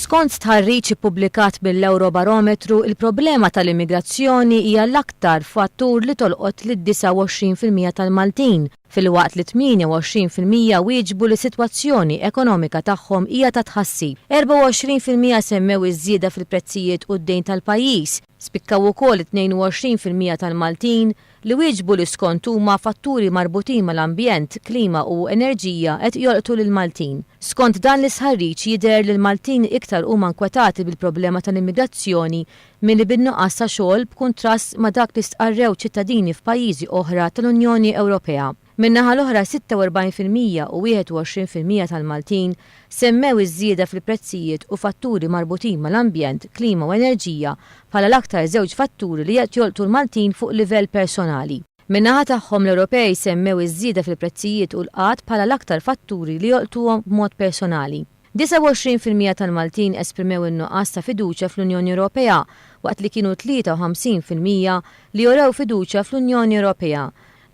Skont stħarriġ ippubblikat mill-Ewrobarometru, il-problema tal-immigrazzjoni hija l-aktar fattur li tolqot lid-29% tal-Maltin, filwaqt li 28% wieġbu li s-sitwazzjoni ekonomika tagħhom hija ta' tħassib. 24% semmew iż-żieda fil-prezzijiet u d-dejn tal-pajjiż. Spikkaw ukoll 22% tal-Maltin li wieġbu li skont huma fatturi marbutin mal-ambjent, klima u enerġija qed jolqtu lill-Maltin. Skont dan l-istħarriġ jidher li l-Maltin iktar huma nkwetati bil-problema tal-immigrazzjoni milli bin-nuqqas ta' xogħol b'kuntrast ma' dak li stqarrew ċittadini f'pajjiżi oħra tal-Unjoni Ewropea. Min-naħa l-oħra 46% u 21% tal-Maltin semmew iż-żieda fil-prezzijiet u fatturi marbutin mal-ambjent, klima u enerġija bħala l-aktar żewġ fatturi li qed jolqtu l-Maltin fuq livell personali. Min-naħa tagħhom l-Ewropej semmew iż-żieda fil-prezzijiet u l-qgħad bħala l-aktar fatturi li jolqtuhom b'mod personali. 29% tal-Maltin esprimew in-nuqqas ta' fiduċja fl-Unjoni Ewropea waqt li kienu 53% li urew fiduċja fl-Unjoni Ewropea.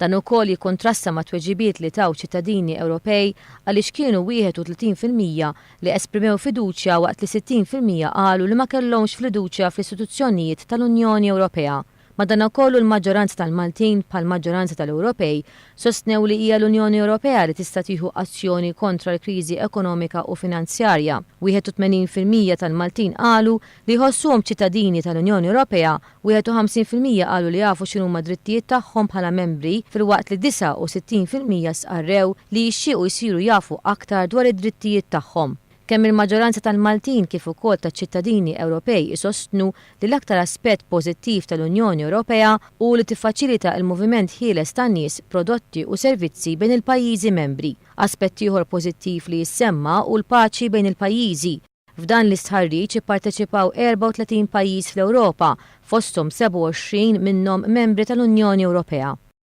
Dan ukoll jikkuntrasta mat-tweġibiet li taw ċittadini Ewropej għaliex kienu 31% li esprimew fiduċja waqt li 60% qalu li ma kellhomx fliduċja fl-istituzzjonijiet tal-Unjoni Ewropea. Madanakollu l-maġġoranza tal-Maltin, bħall-maġġoranza tal-Ewropej, sostnew li hija l-Unjoni Ewropea li tista' tieħu azzjoni kontra l-kriżi ekonomika u finanzjarja. 81% tal-Maltin qalu li jħossuhom ċittadini tal-Unjoni Ewropea, 51% qalu li jafu x'inhuma d-drittijiet tagħhom bħala membri filwaqt li 69% stqarrew li jixtiequ jsiru jafu aktar dwar id-drittijiet tagħhom. Kemm il-maġġoranza tal-Maltin kif ukoll taċ-ċittadini Ewropej isostnu li l-aktar aspett pożittiv tal-Unjoni Ewropea hu li tiffaċilita l-moviment ħieles ta' nies, prodotti u servizzi bejn il-pajjiżi membri. Aspett ieħor pożittiv li jissemma hu l-paċi bejn il-pajjiżi. F'dan l-istħarriġ ipparteċipaw 34 pajjiż fl-Ewropa, fosthom 27 minnhom membri tal-Unjoni Ewropea.